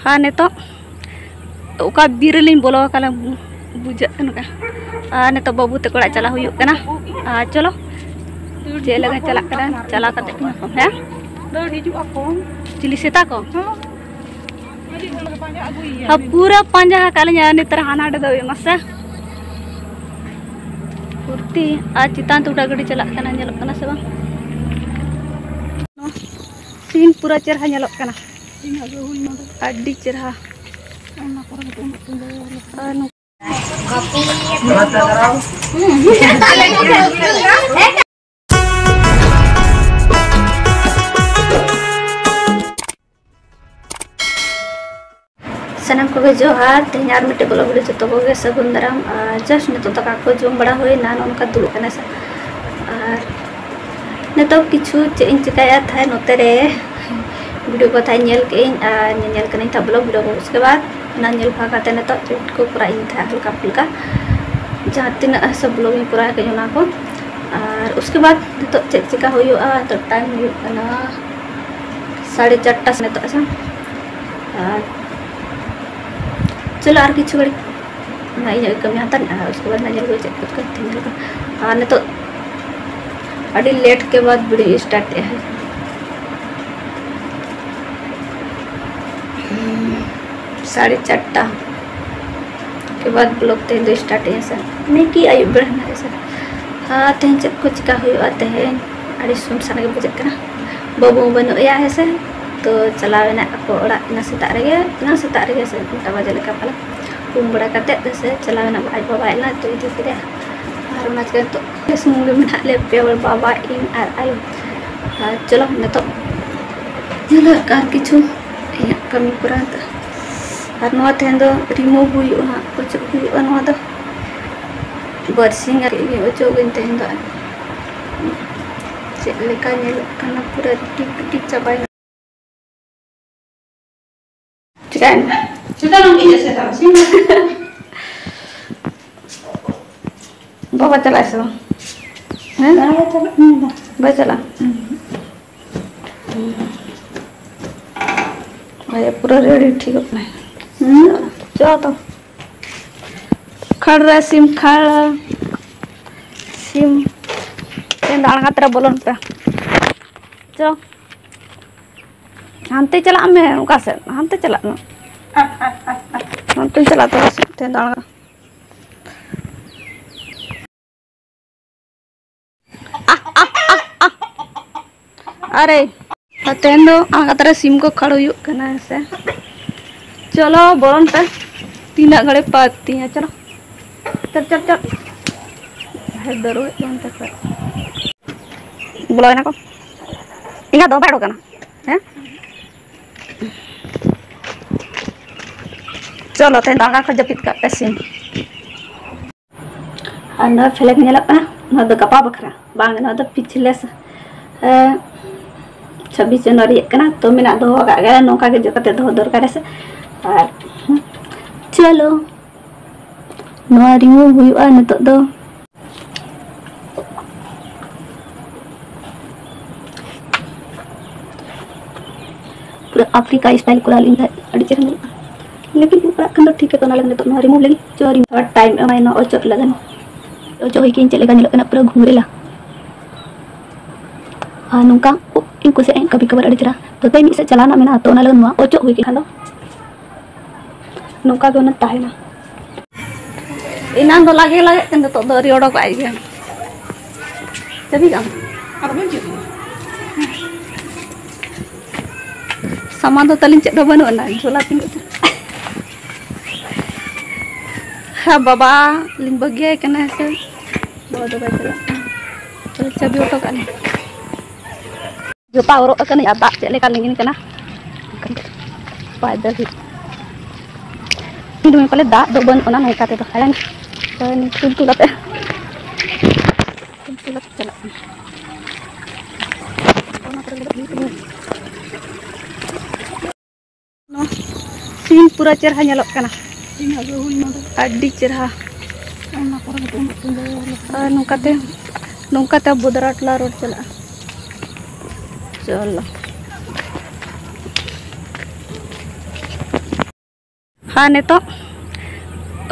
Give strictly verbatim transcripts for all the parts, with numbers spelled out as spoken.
ᱟᱨ ᱱᱤᱛᱚᱜ ᱚᱠᱟ ᱵᱤᱨ ᱨᱮᱞᱤᱧ ᱵᱚᱞᱚ ᱟᱠᱟᱱᱟ ᱵᱩᱡᱷᱟᱹᱜ ᱠᱟᱱᱟ᱾ ᱟᱨ ᱱᱤᱛᱚᱜ ᱵᱟᱹᱵᱩ ᱛᱟᱠᱚ ᱚᱲᱟᱜ ᱪᱟᱞᱟᱜ ᱦᱩᱭᱩᱜ ᱠᱟᱱᱟ᱾ ᱟᱨ ᱪᱚᱞᱚ, ᱪᱮᱫ ᱞᱮᱠᱟ ᱪᱟᱞᱟᱜ ᱠᱟᱱᱟ, ᱪᱟᱞᱟᱣ ᱠᱟᱛᱮ ᱠᱚ ᱧᱟᱯᱟᱢ᱾ ᱦᱮᱸ, ᱫᱟᱹᱲ ᱦᱤᱡᱩᱜ ᱟᱠᱚ᱾ ᱪᱤᱞᱤ ᱥᱮᱛᱟ ᱠᱚ? ᱦᱮᱸ᱾ ᱦᱟ, ᱯᱩᱨᱟᱹ ᱯᱟᱸᱡᱟ ᱟᱠᱟᱫ ᱞᱤᱧᱟ ᱱᱮᱛᱟᱨ ᱦᱟᱱᱟ ᱟᱹᱰᱤ ᱫᱷᱟᱹᱵᱤᱡ ᱢᱟᱥᱮ᱾ ᱯᱷᱩᱨᱛᱤ ᱟᱨ ᱪᱮᱛᱟᱱ ᱛᱮ ᱩᱰᱟᱹ ᱜᱟᱹᱰᱤ ᱪᱟᱞᱟᱜ ᱠᱟᱱᱟ, ᱧᱮᱞᱚᱜ ᱠᱟᱱᱟ ᱥᱮ ᱵᱟᱝ? ᱥᱤᱱ ᱯᱩᱨᱟᱹ ᱪᱮᱦᱨᱟ ᱧᱮᱞᱚᱜ ᱠᱟᱱᱟ, ᱟᱹᱰᱤ ᱪᱮᱦᱨᱟ᱾ ᱟᱨ ᱱᱚᱝᱠᱟ ᱥᱟᱱᱟᱢ ᱠᱚᱜᱮ ᱡᱚᱦᱟᱨ᱾ ᱛᱮᱦᱮᱧ ᱟᱨ ᱢᱤᱫᱴᱮᱡ vlog video ᱡᱚᱛᱚ ᱠᱚᱜᱮ ᱥᱟᱹᱜᱩᱱ ᱫᱟᱨᱟᱢ᱾ ᱟᱨ just ᱱᱤᱛᱚᱜ ᱫᱟᱠᱟ ᱠᱚ ᱡᱚᱢ ᱵᱟᱲᱟ ᱦᱩᱭᱱᱟ, ᱱᱚᱜᱼᱚ ᱱᱚᱝᱠᱟ ᱫᱩᱲᱩᱵ ᱠᱟᱱᱟ ᱥᱮ᱾ ᱟᱨ ᱱᱤᱛᱚᱜ ᱠᱤᱪᱷᱩ ᱪᱮᱫ ᱤᱧ ᱪᱮᱠᱟᱭᱟ ᱛᱟᱦᱮᱸ ᱱᱚᱛᱮ ᱨᱮ, video ᱠᱚ ᱛᱟᱦᱮᱸ ᱧᱮᱞ ᱠᱮᱫ ᱟᱹᱧ ᱟᱨ ᱧᱮᱧᱮᱞ ᱠᱟᱹᱱᱟᱹᱧ ᱛᱟᱦᱮᱸ vlog video ᱠᱚ᱾ ᱩᱥᱠᱮ ᱵᱟᱫ ᱚᱱᱟ ᱧᱮᱞ ᱵᱷᱟᱜᱟ ᱠᱟᱛᱮ ᱱᱤᱛᱚᱜ edit ᱠᱚ ᱠᱚᱨᱟᱣ ᱤᱧ ᱛᱟᱦᱮᱸ ᱦᱟᱞᱠᱟ ᱯᱷᱩᱞᱠᱟ, ᱡᱟᱦᱟᱸ ᱛᱤᱱᱟᱹᱜ ᱦᱤᱥᱟᱹᱵ vlog ᱤᱧ ᱠᱚᱨᱟᱣ ᱠᱟᱹᱧ ᱚᱱᱟ ᱠᱚ᱾ ᱟᱨ ᱩᱥᱠᱮ ᱵᱟᱫ ᱱᱤᱛᱚᱜ ᱪᱮᱫ ᱪᱮᱠᱟ ᱦᱩᱭᱩᱜᱼᱟ, ᱱᱤᱛᱚᱜ time ᱦᱩᱭᱩᱜ ᱠᱟᱱᱟ ᱥᱟᱲᱮ ᱪᱟᱨᱴᱟ ᱥᱮ ᱱᱤᱛᱚᱜ᱾ ᱟᱪᱪᱷᱟ, ᱟᱨ ᱪᱚᱞᱚ ᱟᱨ ᱠᱤᱪᱷᱩ ᱜᱷᱟᱹᱲᱤᱡ ᱚᱱᱟ ᱤᱧᱟᱹᱜ ᱠᱟᱹᱢᱤ ᱦᱟᱛᱟᱲ, ᱟᱨ ᱩᱥᱠᱮ ᱵᱟᱫ ᱱᱟ ᱧᱮᱞ ᱦᱩᱭᱩᱜᱼᱟ ᱪᱮᱫ ᱠᱚ ᱛᱮᱦᱮᱧ ᱧᱮᱞ ᱠᱟᱱᱟ᱾ ᱟᱨ ᱱᱤᱛᱚᱜ ᱟᱹᱰᱤ late ᱠᱮ ᱵᱟᱫ video start ᱮᱜᱼᱟ᱾ ᱥᱟᱲᱮ ᱪᱟᱨᱴᱟ ᱠᱮ ᱵᱟᱫ vlog ᱛᱮᱦᱮᱧ ᱫᱚ start ᱮᱜᱼᱟ ᱥᱮ, ᱢᱟᱱᱮ ᱠᱤ ᱟᱹᱭᱩᱵ ᱵᱮᱲᱟ ᱦᱮᱱᱟᱜ ᱥᱮ᱾ ᱟᱨ ᱛᱮᱦᱮᱧ ᱪᱮᱫ ᱠᱚ ᱪᱮᱠᱟ ᱦᱩᱭᱩᱜᱼᱟ, ᱛᱮᱦᱮᱧ ᱟᱹᱰᱤ ᱥᱩᱱᱥᱟᱱ ᱜᱮ ᱵᱩᱡᱷᱟᱹᱜ ᱠᱟᱱᱟ᱾ ᱵᱟᱹᱵᱩ ᱵᱟᱹᱱᱩᱜ ᱮᱭᱟ ᱦᱮᱸ ᱥᱮ, ᱛᱚ ᱪᱟᱞᱟᱣ ᱮᱱᱟ ᱟᱠᱚ ᱚᱲᱟᱜ ᱮᱱᱟ ᱥᱮᱛᱟᱜ ᱨᱮᱜᱮ, ᱮᱱᱟ ᱥᱮᱛᱟᱜ ᱨᱮᱜᱮ ᱥᱮ ᱱᱚᱴᱟ ᱵᱟᱡᱮ ᱞᱮᱠᱟ ᱯᱟᱞᱮ᱾ ᱩᱢ ᱵᱟᱲᱟ ᱠᱟᱛᱮᱫ ᱦᱮᱸ ᱥᱮ ᱪᱟᱞᱟᱣ ᱮᱱᱟ ᱟᱡ ᱵᱟᱵᱟ ᱮᱱᱟ ᱛᱚ ᱤᱫᱤ ᱠᱮᱫᱮᱭᱟ᱾ ᱟᱨ ᱚᱱᱟ ᱪᱤᱠᱟᱹ ᱱᱤᱛᱚᱜ ᱯᱮ ᱥᱩᱢᱩᱝ ᱜᱮ ᱢᱮᱱᱟᱜ ᱞᱮᱭᱟ, ᱯᱮ ᱦᱚᱲ, ᱵᱟᱵᱟ, ᱤᱧ ᱟᱨ ᱟᱭᱳ᱾ ᱟᱨ ᱪᱚᱞᱚ ᱱᱤᱛᱚᱜ ᱧᱮᱞᱟ ᱟᱨ ᱠᱤᱪᱷᱩ ᱤᱧᱟᱹᱜ ᱠᱟᱹᱢᱤ ᱠᱚᱨᱟᱣ ᱫᱚ᱾ ᱟᱨ ᱱᱚᱣᱟ ᱛᱮᱦᱮᱧ ᱫᱚ remove ᱦᱩᱭᱩᱜᱼᱟ ᱦᱟᱸᱜ, ᱚᱪᱚᱜ ᱦᱩᱭᱩᱜᱼᱟ ᱱᱚᱣᱟ ᱫᱚ᱾ ᱵᱟᱨᱥᱤᱧ ᱟᱨ ᱤᱧ ᱚᱪᱚᱜᱟᱹᱧ ᱛᱮᱦᱮᱧ ᱫᱚ᱾ ᱪᱮᱫ ᱞᱮᱠᱟ ᱧᱮᱞᱚᱜ ᱠᱟᱱᱟ, ᱯᱩᱨᱟᱹ ᱴᱤᱯ ᱴᱤᱯ ᱪᱟᱵᱟᱭᱮᱱᱟ᱾ ᱪᱤᱠᱟᱹᱭᱮᱱᱟ? ᱪᱮᱫᱟᱜ ᱵᱟᱝ ᱤᱧ ᱮᱥᱮᱫᱟ? ᱥᱤᱧ ᱵᱟᱵᱟ ᱪᱟᱞᱟᱜ ᱟᱭ ᱥᱮ ᱵᱟᱝ? ᱦᱮᱸ? ᱵᱟᱭ ᱪᱟᱞᱟᱜ᱾ ᱵᱟᱭ ᱪᱟᱞᱟᱜ? ᱦᱩᱸ᱾ ᱦᱳᱭ, ᱯᱩᱨᱟᱹ ᱨᱮᱰᱤ ᱴᱷᱤᱠᱚᱜ ᱠᱟᱱᱟᱭ᱾ ᱦᱩᱸ᱾ ᱪᱚ ᱛᱚ᱾ ᱠᱷᱟᱲ ᱨᱮ ᱥᱤᱢ ᱠᱷᱟᱲ᱾ ᱥᱤᱢ᱾ ᱛᱮᱦᱮᱧ ᱫᱚ ᱟᱬᱜᱟᱛ ᱨᱮ ᱵᱚᱞᱚᱱ ᱯᱮ᱾ ᱪᱚ᱾ ᱦᱟᱱᱛᱮ ᱪᱟᱞᱟᱜ ᱢᱮ, ᱚᱠᱟ ᱥᱮᱫ? ᱦᱟᱱᱛᱮ ᱪᱟᱞᱟᱜ ᱢᱮ᱾ ᱦᱟᱱᱛᱮᱧ ᱪᱟᱞᱟᱜ ᱛᱚᱨᱟ ᱥᱮᱫ ᱛᱮ ᱫᱟᱬᱟ᱾ ᱟᱨᱮ, ᱛᱮᱦᱮᱧ ᱫᱚ ᱟᱬᱜᱟᱛ ᱨᱮ ᱥᱤᱢ ᱠᱚ ᱠᱷᱟᱲ ᱦᱩᱭᱩᱜ ᱠᱟᱱᱟ, ᱦᱮᱸ ᱥᱮ? ᱪᱚᱞᱚ, ᱵᱚᱞᱚᱱ ᱯᱮ᱾ ᱛᱤᱱᱟᱹᱜ ᱜᱷᱟᱹᱲᱤᱡ ᱯᱮ ᱟᱹᱛᱤᱧᱟ? ᱪᱚᱞᱚ, ᱪᱚᱞ, ᱪᱚᱞ, ᱪᱚᱞ᱾ ᱦᱮᱸ, ᱫᱟᱹᱨᱩ ᱦᱮᱡ ᱞᱮᱱ ᱛᱟᱠᱚᱣᱟ᱾ ᱵᱚᱞᱚᱭᱮᱱᱟ ᱠᱚ᱾ ᱮᱸᱜᱟ ᱫᱚ ᱵᱟᱭ ᱚᱰᱚᱠ ᱠᱟᱱᱟ᱾ ᱦᱮᱸ? ᱪᱚᱞᱚ, ᱛᱮᱦᱮᱧ ᱫᱚ ᱟᱬᱜᱟ ᱠᱷᱚᱱ ᱡᱟᱹᱯᱤᱫ ᱠᱟᱜ ᱯᱮ ᱥᱤᱢ᱾ ᱟᱨ ᱱᱚᱣᱟ flag ᱧᱮᱞᱚᱜ ᱠᱟᱱᱟ, ᱱᱚᱣᱟ ᱫᱚ ᱜᱟᱯᱟ ᱵᱟᱠᱷᱨᱟ ᱵᱟᱝ, ᱱᱚᱣᱟ ᱫᱚ ᱯᱤᱪᱷᱞᱮ ᱥᱮ, ᱮ, ᱪᱷᱟᱵᱵᱤᱥ ᱡᱟᱱᱩᱣᱟᱨᱤ ᱠᱟᱱᱟ᱾ ᱛᱚ, ᱢᱮᱱᱟᱜ ᱫᱚᱦᱚ ᱟᱠᱟᱫ ᱜᱮᱭᱟ, ᱱᱚᱝᱠᱟ ᱜᱮ ᱡᱚ ᱠᱟᱛᱮ ᱫᱚᱦᱚ ᱫᱚᱨᱠᱟᱨ ᱦᱮᱸ ᱥᱮ᱾ ᱟᱨ ᱪᱚᱞᱚ, ᱱᱚᱣᱟ remove ᱦᱩᱭᱩᱜᱼᱟ ᱱᱤᱛᱚᱜ ᱫᱚ᱾ ᱯᱩᱨᱟᱹ ᱟᱯᱷᱨᱤᱠᱟ style ᱠᱚᱨᱟᱣ ᱞᱤᱧ ᱠᱷᱟᱡ ᱟᱹᱰᱤ ᱪᱮᱦᱨᱟ ᱧᱮᱞᱚᱜᱼᱟ᱾ ᱞᱮᱠᱤᱱ ᱯᱟᱲᱟᱜ ᱠᱷᱟᱱ ᱫᱚ ᱴᱷᱤᱠ ᱜᱮ, ᱛᱚ ᱚᱱᱟ ᱞᱟᱹᱜᱤᱫ ᱱᱤᱛᱚᱜ ᱱᱚᱣᱟ remove ᱞᱟᱹᱜᱤᱫ ᱪᱚ remove᱾ ᱛᱷᱚᱲᱟ time ᱮᱢᱟᱭ ᱱᱚᱣᱟ ᱚᱪᱚᱜ ᱞᱟᱹᱜᱤᱫ᱾ ᱚᱪᱚᱜ ᱦᱩᱭ ᱠᱮᱜᱼᱟᱹᱧ, ᱪᱮᱫ ᱞᱮᱠᱟ ᱧᱮᱞᱚᱜ ᱠᱟᱱᱟ, ᱯᱩᱨᱟᱹ ᱜᱷᱩᱸᱜᱽᱨᱤᱞᱟ᱾ ᱟᱨ ᱱᱚᱝᱠᱟ ᱤᱧ ᱠᱩᱥᱤᱭᱟᱜ ᱟᱹᱧ ᱠᱟᱵᱷᱤ ᱠᱟᱵᱷᱟᱨ ᱟᱹᱰᱤ ᱪᱮᱦᱨᱟ᱾ ᱛᱚ ᱛᱮᱦᱮᱧ ᱢᱤᱫ ᱥᱮᱫ ᱪᱟᱞᱟᱣ ᱨᱮᱱᱟᱜ ᱢᱮᱱᱟᱜᱼᱟ, ᱛᱚ ᱚᱱᱟ ᱞᱟᱹᱜᱤᱫ ᱱᱚᱣᱟ ᱚᱪᱚᱜ ᱦᱩᱭ ᱠᱮᱫ ᱠᱷᱟᱱ ᱫᱚ ᱱᱚᱝᱠᱟ ᱜᱮ ᱚᱱᱟ ᱛᱟᱦᱮᱱᱟ᱾ ᱮᱱᱟᱝ ᱫᱚ ᱞᱟᱜᱮ ᱞᱟᱜᱮ ᱛᱮ, ᱱᱤᱛᱚᱜ ᱫᱚ ᱟᱹᱣᱨᱤ ᱚᱰᱚᱠᱚᱜ ᱟᱡ ᱜᱮ᱾ ᱪᱟᱹᱵᱤ ᱠᱟᱜ ᱟᱢ? ᱟᱨ ᱵᱟᱹᱧ ᱪᱟᱹᱵᱤᱭᱟ᱾ ᱥᱟᱢᱟᱱ ᱫᱚ ᱛᱟᱹᱞᱤᱧ ᱪᱮᱫ ᱦᱚᱸ ᱵᱟᱹᱱᱩᱜ ᱟᱱᱟ, ᱡᱷᱚᱞᱟ ᱛᱤᱱᱟᱹᱜ ᱪᱚ᱾ ᱦᱮᱸ ᱵᱟᱵᱟ, ᱞᱤᱧ ᱵᱟᱹᱜᱤᱭᱟᱭ ᱠᱟᱱᱟ ᱦᱮᱸ ᱥᱮ᱾ ᱵᱟᱵᱟ ᱫᱚ ᱵᱟᱭ ᱪᱟᱞᱟᱜ ᱠᱟᱱᱟ᱾ ᱛᱟᱦᱞᱮ ᱪᱟᱹᱵᱤ ᱦᱚᱴᱚ ᱠᱟᱜ ᱞᱤᱧ᱾ ᱡᱩᱛᱟ ᱦᱚᱨᱚᱜ ᱟᱠᱟᱱᱟᱹᱧ ᱟᱨ ᱫᱟᱜ ᱪᱮᱫ ᱞᱮᱠᱟ ᱞᱤᱸᱜᱤᱱ ᱠᱟᱱᱟ᱾ ᱵᱟᱭ ᱫᱟᱹᱲ ᱦᱩᱭᱩᱜ᱾ ᱤᱧ ᱫᱚ ᱯᱟᱞᱮ ᱫᱟᱜ ᱫᱚ ᱵᱟᱹᱱᱩᱜ ᱟᱱᱟ ᱱᱚᱝᱠᱟ ᱛᱮᱫᱚ᱾ ᱦᱟᱭᱟᱱ ᱛᱩᱞ ᱛᱩᱞ ᱟᱛᱮ, ᱛᱩᱞ ᱛᱩᱞ ᱟᱛᱮ ᱪᱟᱞᱟᱜ ᱠᱟᱱᱟ᱾ ᱚᱱᱟ ᱠᱚᱨᱮ ᱫᱚ ᱱᱚᱣᱟ ᱥᱤᱱ ᱯᱩᱨᱟᱹ ᱪᱮᱨᱦᱟ ᱧᱮᱞᱚᱜ ᱠᱟᱱᱟ᱾ ᱟᱹᱰᱤ ᱪᱮᱨᱦᱟ᱾ ᱟᱨ ᱱᱚᱝᱠᱟᱛᱮ, ᱱᱚᱝᱠᱟᱛᱮ ᱵᱳᱫᱽᱨᱟ ᱴᱚᱞᱟ ᱨᱳᱰ ᱪᱟᱞᱟᱜᱼᱟ᱾ ᱪᱚᱞᱚ᱾ ᱟᱨ ᱱᱤᱛᱚᱜ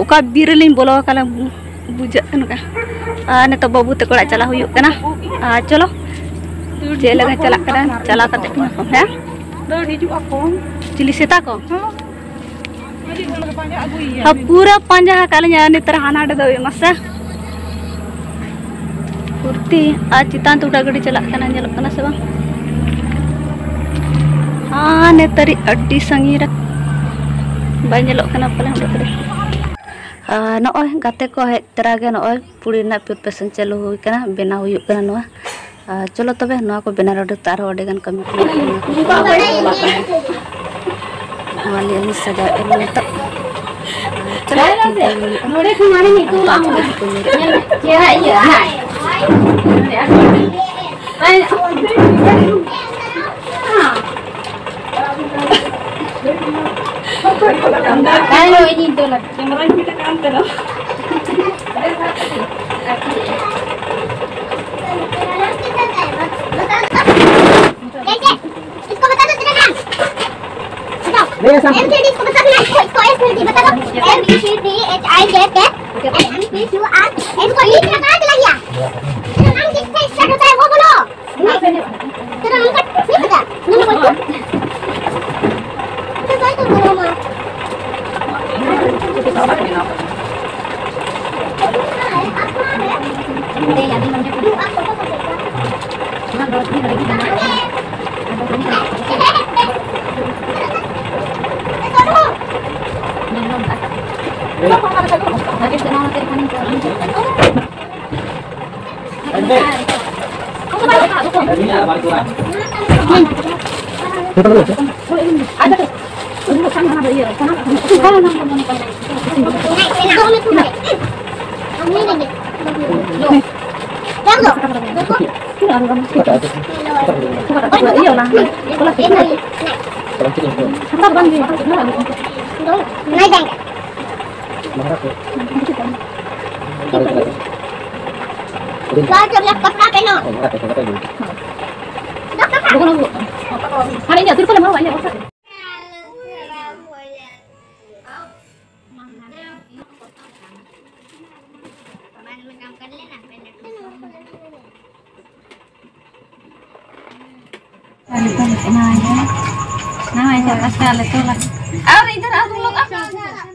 ᱚᱠᱟ ᱵᱤᱨ ᱨᱮᱞᱤᱧ ᱵᱚᱞᱚ ᱟᱠᱟᱱᱟ ᱵᱩᱡᱷᱟᱹᱜ ᱠᱟᱱᱟ᱾ ᱟᱨ ᱱᱤᱛᱚᱜ ᱵᱟᱹᱵᱩ ᱛᱟᱠᱚ ᱚᱲᱟᱜ ᱪᱟᱞᱟᱜ ᱦᱩᱭᱩᱜ ᱠᱟᱱᱟ᱾ ᱟᱨ ᱪᱚᱞᱚ, ᱪᱮᱫ ᱞᱮᱠᱟ ᱪᱟᱞᱟᱜ ᱠᱟᱱᱟ, ᱪᱟᱞᱟᱣ ᱠᱟᱛᱮ ᱧᱟᱯᱟᱢ, ᱦᱮᱸ? ᱫᱟᱹᱲ ᱦᱤᱡᱩᱜ ᱟᱠᱚ᱾ ᱪᱤᱞᱤ ᱥᱮᱛᱟ ᱠᱚ? ᱦᱮᱸ᱾ ᱟᱹᱰᱤ ᱦᱚᱲ ᱜᱮ ᱯᱟᱸᱡᱟ ᱟᱹᱜᱩᱭᱮᱭᱟ᱾ ᱦᱟ, ᱯᱩᱨᱟᱹ ᱯᱟᱸᱡᱟ ᱟᱠᱟᱫ ᱞᱤᱧᱟ ᱱᱮᱛᱟᱨ ᱦᱟᱱᱟ ᱟᱹᱰᱤ ᱫᱚ ᱢᱟᱥᱮ᱾ ᱯᱷᱩᱨᱛᱤ ᱟᱨ ᱪᱮᱛᱟᱱ ᱛᱮ ᱩᱰᱟᱹᱜ ᱜᱟᱹᱰᱤ ᱪᱟᱞᱟᱜ ᱠᱟᱱᱟ, ᱧᱮᱞᱚᱜ ᱠᱟᱱᱟ ᱥᱮ ᱵᱟᱝ? ᱦᱟᱱᱮ ᱛᱟᱹᱨᱤ ᱟᱹᱰᱤ ᱥᱟᱺᱜᱤᱧ ᱨᱮ, ᱵᱟᱭ ᱧᱮᱞᱚᱜ ᱠᱟᱱᱟ ᱯᱟᱞᱮ ᱩᱰᱟᱹᱜ ᱜᱟᱹᱰᱤ᱾ ᱟᱨ ᱱᱚᱜᱼᱚᱭ ᱜᱟᱛᱮ ᱠᱚ ᱦᱮᱡ ᱛᱚᱨᱟ ᱜᱮ ᱱᱚᱜᱼᱚᱭ ᱯᱩᱲᱤ ᱨᱮᱱᱟᱜ preparation ᱪᱟᱹᱞᱩ ᱦᱩᱭ ᱠᱟᱱᱟ, ᱵᱮᱱᱟᱣ ᱦᱩᱭᱩᱜ ᱠᱟᱱᱟ ᱱᱚᱣᱟ᱾ ᱟᱨ ᱪᱚᱞᱚ ᱛᱚᱵᱮ, ᱱᱚᱣᱟ ᱠᱚ ᱵᱮᱱᱟᱣ ᱨᱮ ᱟᱨᱦᱚᱸ ᱟᱹᱰᱤ ᱜᱟᱱ ᱠᱟᱹᱢᱤ ᱠᱚ ᱢᱮᱱᱟᱜᱼᱟ᱾ ᱱᱚᱣᱟ ᱞᱟᱹᱜᱤᱫ ᱞᱤᱧ ᱥᱟᱡᱟᱣᱮᱫ ᱠᱟᱱᱟ ᱱᱤᱛᱚᱜ᱾ ᱪᱚᱞᱚ, ᱱᱚᱰᱮ ᱠᱷᱚᱱ ᱢᱟᱲᱟᱝ ᱱᱤᱛᱚᱜ ᱟᱢ ᱪᱮᱫ ᱠᱚ ᱧᱮᱞᱮᱫ ᱠᱟᱱᱟ? ᱪᱮᱦᱨᱟ ᱤᱭᱟᱹ, ᱦᱮᱸ᱾ ᱛᱟᱦᱮᱸ ᱦᱚᱸ ᱤᱧᱤᱧ ᱛᱚᱞᱟ᱾ ᱠᱮᱢᱨᱟᱧ ᱯᱷᱤᱴ ᱟᱠᱟᱫ ᱟᱢ ᱠᱟᱱᱟ᱾ कैसे? इसको बता दो तेरा नाम। बताओ। नहीं, ऐसा एम सी डी इसको बता दो, इसको, इसको एस सी डी बता दो। M B C D H I J K L M P Q R. इसको ई तेरा कहाँ चला गया? तेरा नाम किससे स्टार्ट होता है वो बोलो। तेरा नाम का नहीं पता। नहीं बोलते। तो भाई तो बोलो माँ। नहीं जाएंगे। हाँ, नहीं, नहीं, तिरपल हमारा वाले, और काम कर लेना, पहले। ना, ना, ऐसा कष्ट आले तो लग-, और इधर आओ तुम लोग, आओ, आओ, आओ।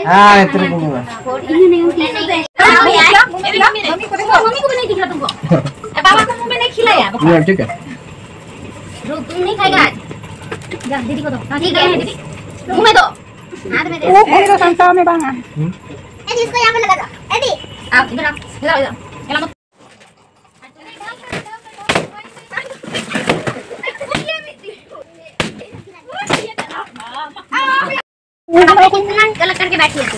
हाँ, इतने को होगा। मम्मी को भी नहीं दिख रहा तुमको। ए, बाबा को मुंह में नहीं खिलाया। नहीं, ठीक है। रुक, तुम नहीं खाएगा आज। जा, दीदी को दो। हाँ, ठीक है, दीदी। मुंह में दो। हाथ में दे। वो मेरे को संसार में बांगा। हम्म। ए, इसको यहाँ पे लगा दो। ए, दी। आओ, इधर आओ, इधर आओ, इधर आओ। ये लो, मत। कलर करके बैठी है तू।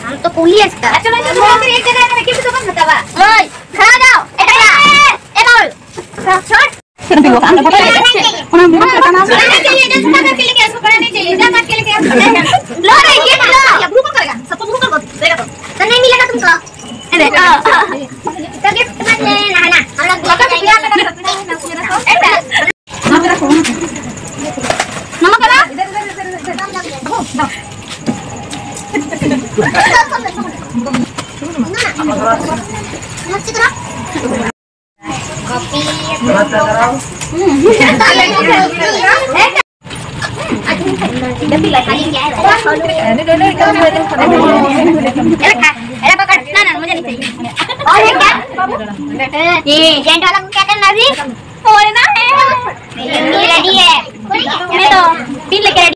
हम तो पुलिस का। अच्छा, मैं तो एक जगह में रखी तो मत बतावा। ओए, खड़ा जाओ। ए, खड़ा। ए, बाबू। छोड़। फिर भी वो काम करता है। उन्हें मेरे को करना। पढ़ना चाहिए, जो छोटा करके लेके, इसको पढ़ना चाहिए, जा काट के लेके आ। लो रे, ये लो। ये ब्लू कौन करेगा? सबको ब्लू कर दो, देगा तो। तो नहीं मिलेगा तुमको। अरे, आ, आ। तो गिफ्ट मत ले, ना, ना। हम लोग पकड़ के क्या करना? नमक वाला? अरे पकड़, ना, ना, मुझे नहीं चाहिए। और है क्या? ये जेंट वाला को क्या करना अभी? फोड़ना है। ये रेडी है। मैं तो पिन लेके रेडी।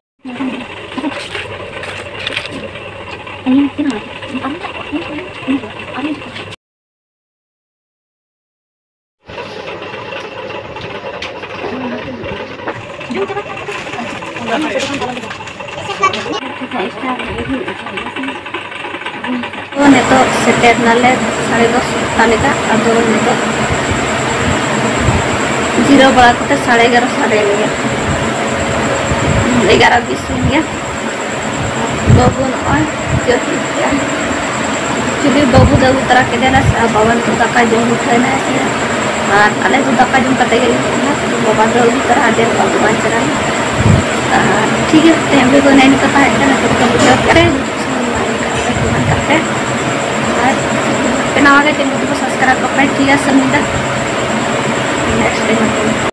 ᱛᱚ ᱱᱤᱛᱚᱜ ᱥᱮᱴᱮᱨ ᱱᱟᱞᱮ ᱥᱟᱲᱮ ᱫᱚᱥ ᱮᱠᱴᱟ ᱞᱮᱠᱟ᱾ ᱟᱫᱚ ᱱᱤᱛᱚᱜ ᱡᱤᱨᱟᱹᱣ ᱵᱟᱲᱟ ᱠᱟᱛᱮ ᱥᱟᱲᱮ ᱮᱜᱟᱨᱚ ᱥᱟᱰᱮ ᱞᱮᱱᱟ᱾ ᱮᱜᱟᱨᱚ ᱵᱤᱥ ᱦᱩᱭᱮᱱ ᱜᱮᱭᱟ᱾ ᱵᱟᱹᱵᱩ ᱱᱚᱜᱼᱚᱭ ᱪᱮᱫ ᱮ ᱪᱤᱠᱟᱹᱭᱟ? Actually ᱵᱟᱹᱵᱩ ᱫᱚ ᱟᱹᱜᱩ ᱛᱚᱨᱟ ᱠᱮᱫᱮᱭᱟᱞᱮ ᱥᱮ, ᱟᱨ ᱵᱟᱵᱟ ᱱᱤᱛᱚᱜ ᱫᱟᱠᱟ ᱡᱚᱢ ᱩᱴᱷᱟᱹᱣ ᱮᱱᱟᱭ ᱥᱮ᱾ ᱟᱨ ᱟᱞᱮ ᱫᱚ ᱫᱟᱠᱟ ᱡᱚᱢ ᱠᱟᱛᱮ ᱜᱮ ᱞᱮ ᱛᱟᱦᱮᱱᱟ᱾ ᱵᱟᱵᱟ ᱫᱚ ᱟᱹᱜᱩ ᱛᱚᱨᱟ ᱟᱫᱮᱨ ᱵᱟᱵᱩ ᱵᱟᱝ ᱪᱟᱞᱟᱜᱼᱟ᱾ ᱟᱨ ᱴᱷᱤᱠ ᱜᱮᱭᱟ, ᱛᱮᱦᱮᱧ ᱵᱷᱤᱰᱤᱭᱳ ᱫᱚ ᱱᱮᱜᱼᱮ ᱱᱤᱝᱠᱟᱹ ᱛᱟᱦᱮᱸ ᱠᱟᱱᱟ᱾ ᱪᱮᱫ ᱞᱮᱠᱟ ᱵᱩᱡᱷᱟᱹᱣ ᱠᱮᱫ ᱯᱮ? ᱠᱚᱢᱮᱱᱴ ᱠᱟᱜ ᱯᱮ᱾ ᱟᱨ ᱱᱟᱣᱟ ᱜᱮ ᱪᱮᱱᱮᱞ ᱠᱚ ᱥᱟᱵᱥᱠᱨᱟᱭᱤᱵ ᱠᱟᱜ ᱯᱮ᱾ ᱴᱷᱤᱠ ᱜᱮᱭᱟ, ᱥᱟᱹᱢᱤᱫᱟ, next time